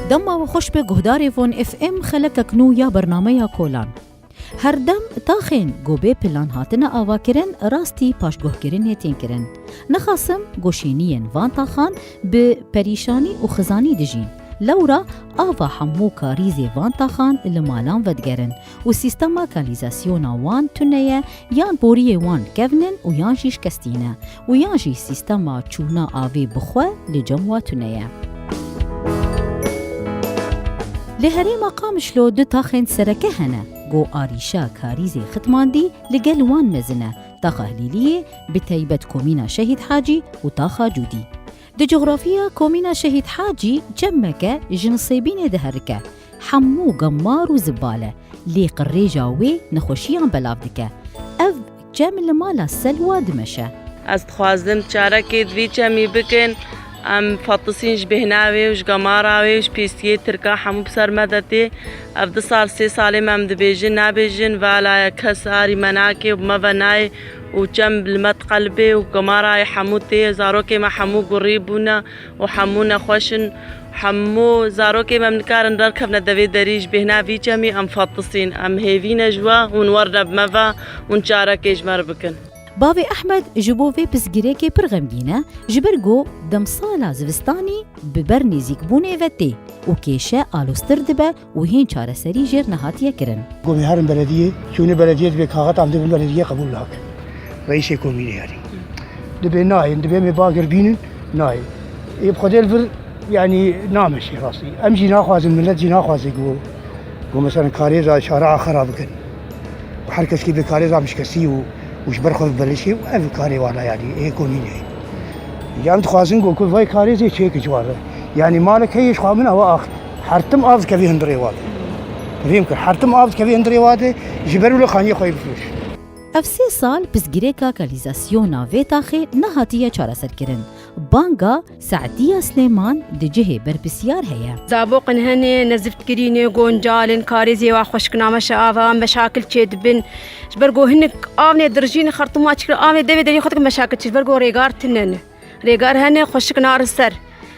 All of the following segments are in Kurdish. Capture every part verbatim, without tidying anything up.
Dema we xweş be guhdarê Von F M, xelekek nû ya bernameya Kolan. Her dem taxên ku bê plan hatine avakirin, rastî paşguhkirinê tên kirin. Nexasim ku şêniyên van taxan bi perîşanî û xizanî dijîn. Lewra ava hemû karîzê van taxan li malan vedigerin û sîstema kanalîzasyona wan tune ye, yan boriyê wan kevn in û yan jî şikestî ne û yan jî sîstema çûna avê bi xwe li cem wa tune ye. Li herêma Qamişlo du taxên sereke hene, ku arîşa karîzê Xitmandî li gel wan mezin e, taxa Hilîliyê, bi taybet komîna Şehîd Hacî û taxa Cûdî. Di coxrafiya komîna Şehîd Hacî çemeke ji Nisêbînê diherike. Hemû gemar û zibal e, lê qirêja wê nexweşiyan belav dike. Ev çem li mala Selwa dimeşe. Ez dixwazim çarekê di vî çemî bikin. Em fetisîn ji bêhna wê û ji gemara wê û ji pîstiyê tirka hemû bi ser me de tê. Ev du sal, sê salê me em dibêjin, nabêjin, vala ye kes arî me nake û bi me ve nayê û çem li me diqelibê û gemarayê hemû tê, zarokê me hemû gurî bûne û hemû nexweş in. Hemû zarokê me em nikarin derkevne devê derî, ji bêhna vî çemî em fetisîn. Em hêvî ne ji we hûn werne bi me ve, hûn çarekê ji me re bikin. Bavê Ehmed ji bo vê pirsgirêkê pir xemgîn e, ji ber ku demsala zivistanî bi ber nêzîkbûnê ve tê û kêşe aloztir dibe û hîn çareserî jêr nehatiye kirin. Gomê herin belediyê, çûnê belediyê dibê kaxet em dibin belediyê qebûl nakin. Reîsê komînê yanî. Dibê nayên, dibê em ê bagir bînin, nayên. Ê bi Xwedê li vir, yanî nameşê rastî. Em jî naxwazin, milet jî naxwaze ku, ku mesela karêza şara axira bikin. Her kes kî bi karêza mişkestî û, û ji ber xwe bibelişê û ev karê wana yanî ê komînê. Yan dixwazin ku, ku vay karêzê çêkin ji wan re. Yanî malek heye ji xwe min ew ax-, her tim av dikevî hundirê wa de. Rêm kir, her tim av dikevî hundirê wa de, ji ber wilo xaniyê xwe yê bifiroş. Ev sê sal pirsgirêka kanalîzasyona vê taxê nehatiye çareserkirin. Banga Seediya Silêman di cihê berpirsiyar heye. Zaboqin hene, neziftkirîne, goncal in, karêzê wa xweşik nameşe ava, meşakil çêdibin. Ji ber ku hinek avnê dirijîn, xertûma çikir avnê devê derî xwe dikin meşakil çê, ji ber ku rêgar tune ne. Rêgar hene, xweşik narin ser.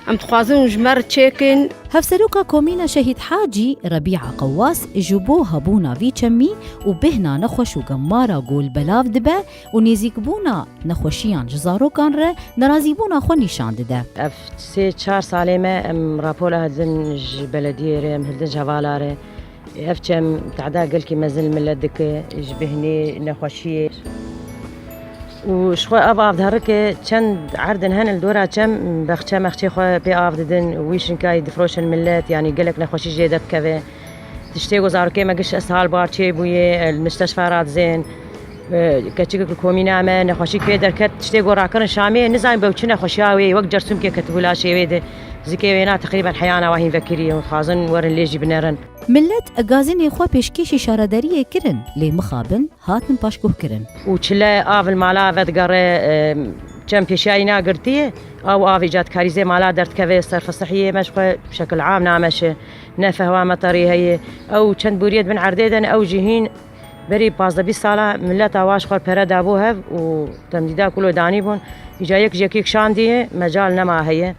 Em dixwazin ji me re çêkin. Hevseroka Komîna Şehîd Hacî, Rebîa Qewas, ji bo hebûna vî çemî û bêhna nexweş û gemara ku li belav dibe û nêzîkbûna nexweşiyan ji zarokan re nerazîbûna xwe nîşan dide. Ev sê çar salê me em rapora hildin ji belediyê re, em hildin ji hevala re. Ev çem tehda gelkî mezin li milet dike, ji bêhnê nexweşiyê. Û ji xwe ev av diherike, çend erdin hene li dora çem, bexçe mexçê xwe pê av didin, wî şinkayî difiroşin milet, yanî gelek nexweşî jê derdikeve. Tiştê ku zarokê me giş ishal bar çêbûye, li misteshfa radizên. E, keçikek li komîna me nexweşîk pê derket, tiştê ku rakirin Şamê, nizanî be çi nexweşiya wê, wek cersûmkê ketibû laşê wê de. Zikê wêna teqrîben heyana wa hîn vekirî, hûn dixwazin werin lê jî binerin. Milet gazinê xwe pêşkêşî şaredariyê kirin, lê mixabin hatin paşguhkirin. Û çile av li mala vedigere, e, çem pêşiyayî nagirtiye, ew av îcadkarî zê mala derdikeve, serfesihiyê me ji xwe şekil am nameşe, ne fehwa meterî heye. Ew çend boriyê di bin erdê de ne, ew jî hîn berî pazdeh bîst sala mileta wa ji xwe pere dabû hev û temdîda kulo danîbûn. Îca yek ji yekî kişandiye, mecal nema heye.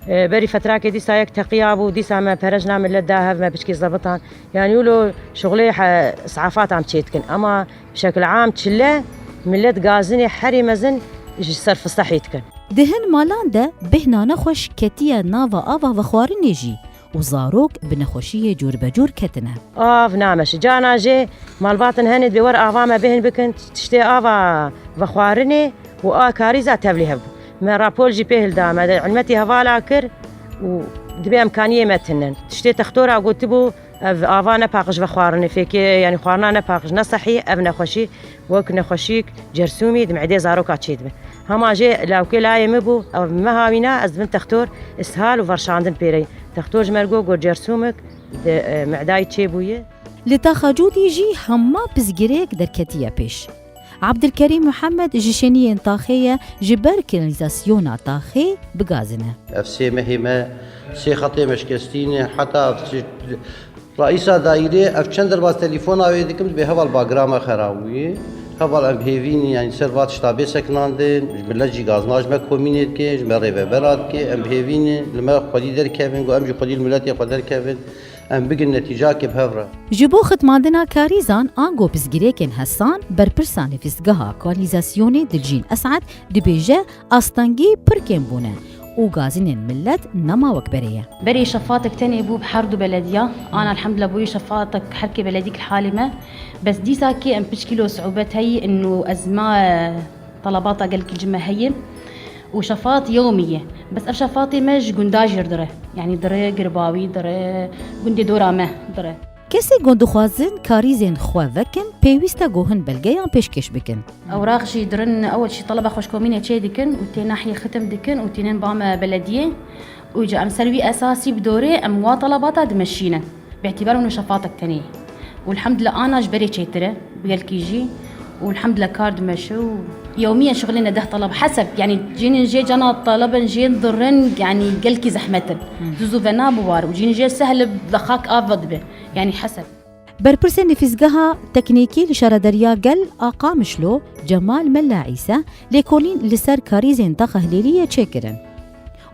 E, berî fetrakê dîsa yek teqiya bû, dîsa me pere ji na millet da hev, me piçkî zebitan. Yanî wilo şixulê he, sehafat em çê dikin. Ema şekil am çile, millet gazinê herî mezin ji ser fisehî dikin. Di hin malan de bêhna nexweş ketiye nava ava vexwarinê jî û zarok bi nexweşiyê cûrbecûr ketine. Av nameşe. Cana jê malbatin hene dibê wer ava me bêhn bikin, tiştê ava vexwarinê û a karîza tevlî hebû. Me rapor jî pê hilda, me de ilmetî hevala kir û dibê emkaniyê me tinin. Tiştê textora gotibû, ev ava ne paqij vexwarine, fêkê, yanî xwarina ne paqij, ne sehî, ev nexweşî wek nexweşîk cersûmî di me'dê zaroka çêdibe. Hema jê lawkê layê min bû, ev me hawîna, ez dibim textor, ishal û verşandin pêreyî. Textor ji me re got, got cersûmik di, e, me'dayî çêbûye. Li taxa Cûdî jî hema pirsgirêk derketiye pêş. Abdulkerîm Mihemed ji şêniyên taxê ye, ji ber kanalîzasyona taxê bi gazin e. Ev sê mehê me, sê xetê me şikestî ne, heta ev sê, reîsa daîrê, ev çend derbas telefona wê dikim, dibê heval bagira me xera bûye. Heval em bi hêvî ne, yanî ser va tişta bê sekinandin, ji millet jî gazna ji me komînê dike, ji me rêvebera dike, em bi hêvî ne, li me xwedî derkevin, ku em jî xwedî li miletê xwe derkevin, em bigin netîcakê bi hev re. Ji bo xitmandina karîzan ango pirsgirêkên hesan, berpirsa nivîsgeha kanlîzasyonê Dilcîn Esad dibêje, astengî pir kêm bûne û gazînên millet nema wek berê ye. Berê şefatek tenê bû bi her du belediya. Ana elhamdulillah bûyî şefatek herkê beledî kir halê me. Bes dîsakê em piç kîlo siûbet heyî, inu ez ma, e, telebata gelkî ji me heye. Û şefat yewmî ye. Bes ev şefatê me ji gunda jêr dire. Yanî dire Girbawî, dire gundê dora me dire. Kesê ku dixwazin karîzên xwe vekin, pêwîst e ku hin belgeyan pêşkêş bikin. Ewraq jî dirin, ewil jî teleba xweşkomînê çê dikin û tê nahiyê xitim dikin û tînin ba me belediyê. Û ca em ser wî esasî bi dorê em wa telebata dimeşînin. Bi îtîbar min û şefatek tenê. Û elhamdulillah ana ji berê çêtir e, bi gelkî jî. Û elhamdulillah kar dimeşe û yewmiyen şixulîne deh teleb heseb. Yanî cînin jê cana telebin jê dirin, yanî gelkî zehmet in. Zû zû vena biwar û cînin jê sehl ve xak av ve dibe. Yanî heseb. Berpirsê nifîzgeha teknîkî li şaredariya gel a Qamişlo, Cemal Mella Îse, lêkolîn li ser karîzên taxa Hilêliyê çêkirin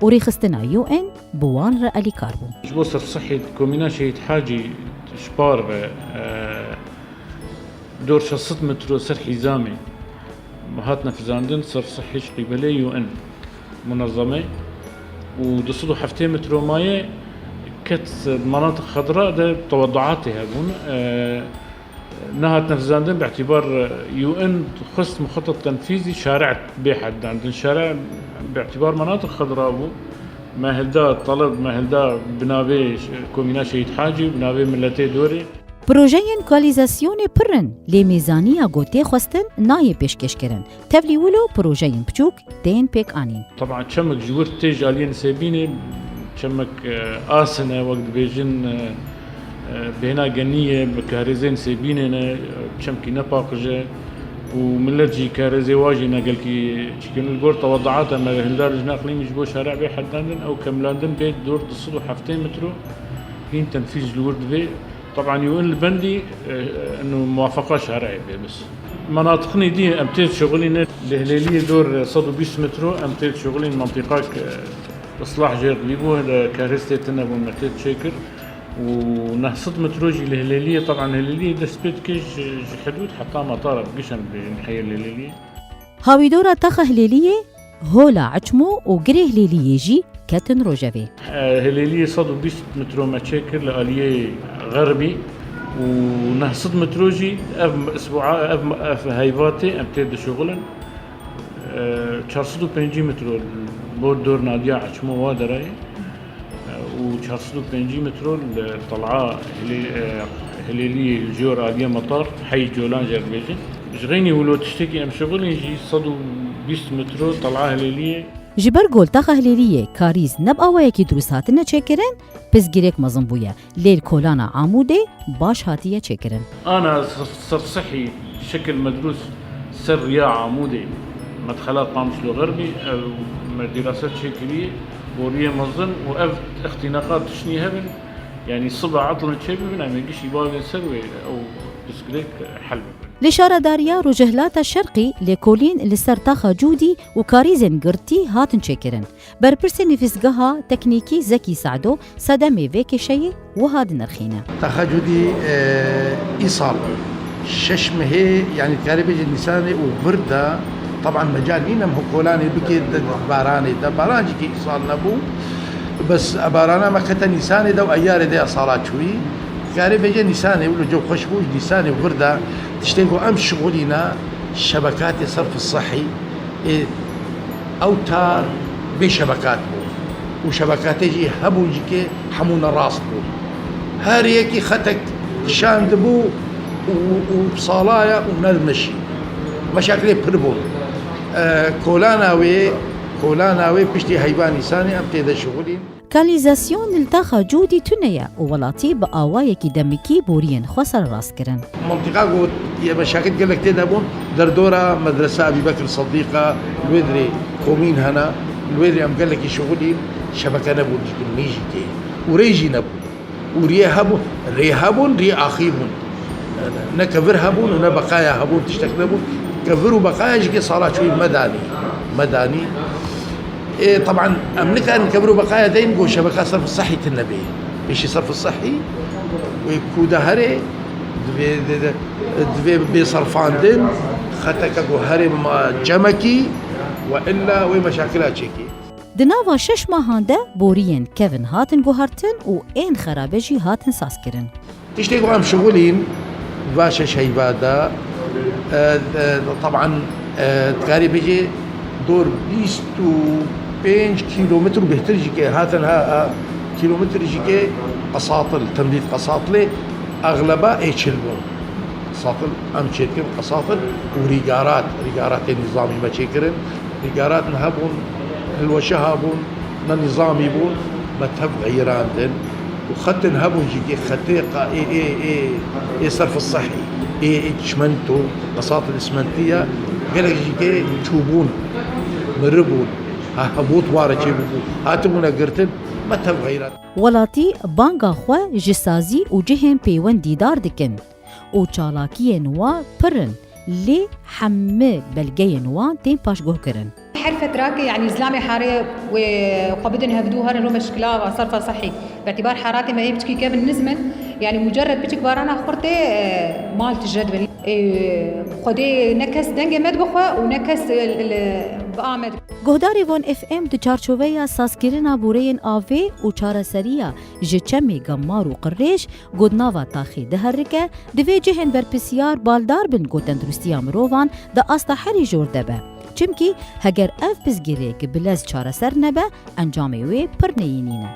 û rêxistina U N bi wan re alîkar bû. Ji bo Serfsihî komîna Şehîd Hacî ji par ve, e, dor şeş sed metro ser hîzamê hatine fizandin, Serfsihî ji qîbelê U N munezeme û du sed û heftê metro maye ket manatik xedra de teweduatê hebûn. E, nehatine fizandin, bi îtîbar U N xwest muxetet tenfîzî şare bê heddandin. Şare bi îtîbar manatik xedra bû. Me hilda talib, me hilda bi navê Komîna Şehîd Hacî, bi navê miletê dorê. Projeyên kanlîzasyonê pir in, lê mêzaniya ku tê xwestin nayê pêşkêşkirin. Tevlî wilo projeyên biçûk tên pêkanîn. Teban çemek ji wir tê ji aliyê Nisêbînê, çemek, e, asine, wek dibêjin, e, e, bêhna geniyê, bi karêzê Nisêbînê ne, çemkî nepaqij e û millet jî karêzê wa jî ne gelkî çikin. Li gor teweduata me hildar ji neqlîm ji bo şare bê hedandin, ew kemlandin bê dor du sed û heftê metro hîn tenfîz ji li wir divê. Teban û in li bendî, e, inu muwafeqa şer'ê bê bes. Menatixinê dî em tê şixulîne li Hilêliyê dor sed û bîst metro em tê şixulîn mentiqak, e, islah jêr dibî bû, li keristê tine bûn me tê çêkir û neh sed metro jî li Hilêliyê, teban Hilêliyê dest pê dike ji, ji hidûd heta metara bi gişen bi niheyê li Hilêliyê. Hawîdora taxa Hilêliyê, hola Eçmo û girê Hilêliyê jî ketin rojevê. Hilêliyê sed û bîst metro me çêkir li aliyê xerbî û neh sed metro jî ev isbûa, ev, ev heyvatê em tê dişuxulin. Çar sed û pêncî metro bo dor nadiya Eçmo wa derayê. û çar sed û pêncî metro li tel'a Hilê-, e, Hilêliyê li jor aliyê metar, heyî colan jê dibêjin. Ji xeynî wilo tiştekî em şixulîn jî sed û bîst metro tel'a Hilêliyê. Ji ber ku li taxa Hilêliyê karîz ne bi awayekî dirûst hatine çêkirin, pirsgirêk mezin bûye, lê li kolana Amûdê baş hatiye çêkirin. Ana Ser-, Sersihî şekil medrûs ser riya Amûdê, medxela Qamişlo Xerbî, ew me dîraset çêkirî, boriyê mezin û ev îxtînaqa tiştî hebin, yanî siba etlin çêbibin, em ê giştî bavên ser wê ew pirsgirêk hel bibin. Li şaredariya Rojhilata Şerqî lêkolîn li ser taxa Cûdî û karîzên girtî hatin çêkirin. Berpirsê nivîsgeha teknîkî Zekî Sado sedemê vê kêşeyê wiha dinirxîne. Taxa Cûdî, e, îsal şeş mehê, yanî dikarî bêjî Nîsanê û vir de, teban mecal nîne em kolanê bike di baranê de. Baran jî kî îsal nebû. Bes barana me kete Nîsanê de û Eyarê de ya sala çûyî. Dikarî bêje Nîsanê wilo cew xweş bû, Nîsanê û vir de tiştê ku em şixulîne şebekatê serf sehî. Ê, ew tar bê şebekat bû. Û şebekatê jî hebûn jî ke hemû ne rast bû. Her yekî xetek kişandibû û, û salaya û nedimeşî. Meşakilê pir bûn. E, kolana wê, kolana wê piştî heyva Nîsanê em tê de şixulîn. Kanlîzasyon li taxa Cûdî tune ye û welatî bi awayekî demikî boriyên xwe serrast kirin. Mintîqa ku ye meşakil gelek tê de bûn, derdora medresa Ebî Bekir Sedîq e, li wê dirê komîn hene, li wê dirê em gelekî şixulîn, şebeke nebûn ji bin mî jî tê. Û rê jî nebû. Û riyê hebû, rê hebûn, riyê axî bûn. Ne kevir hebûn û ne beqaya hebûn, tiştek nebûn. Kevir û beqaya jî ke sala çûyî me danî. Me danî. Ê, teban, em nikarin kevir û beqaya deyin ku şebeka serf sehî tune bê. Pêşî serf sehî wê ku de herê, divê, divê, divê bê serfandin, xeteke ku herê ma cemekî we illa wê meşakila çêkî. Di nava şeş mahan de boriyên kevin hatin guhertin û ên xerabe jî hatin sazkirin. Tiştê ku em şixulîn va şeş heyva de, e, e, teban, e, dikarî bêjî dor bîst û pênc kîlometr û bêhtir jî ke hatin ha, ha kîlometr jî ke qesatil, temdît qesatilê exleba ê çil bûn. Qesatil em çêdikin, qesatil û rîgarat, rîgaratê nîzamî me çêkirin. Rîgarat ne hebûn, hilweşe hebûn, ne nîzamî bûn, me tev xeyirandin. Û xetin hebûn jî ke xetê qa-, ê, ê, ê, ê serf sehî, ê, ê çimento, qesatil îsmentiya, gelek jî ke çûbûn, miribûn, ha, hebût ware çêbûbû, hatibûne girtin, me tev xeyirandin. Welatî banga xwe ji sazî û cihên pêwendîdar dikin û çalakiyên wa pir in, lê hemî belgeyên wan tên paşguhkirin. Her fetrake, yanî zilamê herê wê xwe bidin hevdû herin rû meşkila va serfa sehî. Bi îtîbar heratê me ê piçkî kevin nizm in, yanî mucerred piçik barana xurtê, e, mal tije dibin. E, Xwedê ne kes dengê me dibixwe û ne kes, e, li, bi a me dibixwe. Guhdarê Van F M di çarçoveya sazkirina boreyên avê û çareseriya ji çemê Gemar û Qirrêj ku di nava taxê diherike, divê cihên berpirsiyar baldar bin ku tenduristiya mirovan di asta herî jor de be. Çimkî heger ev pirsgirêk bi lez çareser nebe, encamê wê pir neyînî ne.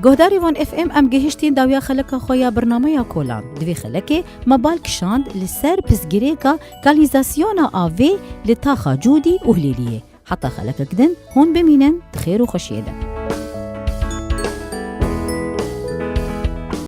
Guhdarê Van F M, em gihiştîn dawiya xeleka xwe ya bernameya kolan. Di vê xelekê me bal kişand li ser pirsgirêka kanalîzasyona avê li taxa Cûdî û Hilêliyê. Heta xelekek din hûn bimînin di xêr û xweşiyê de.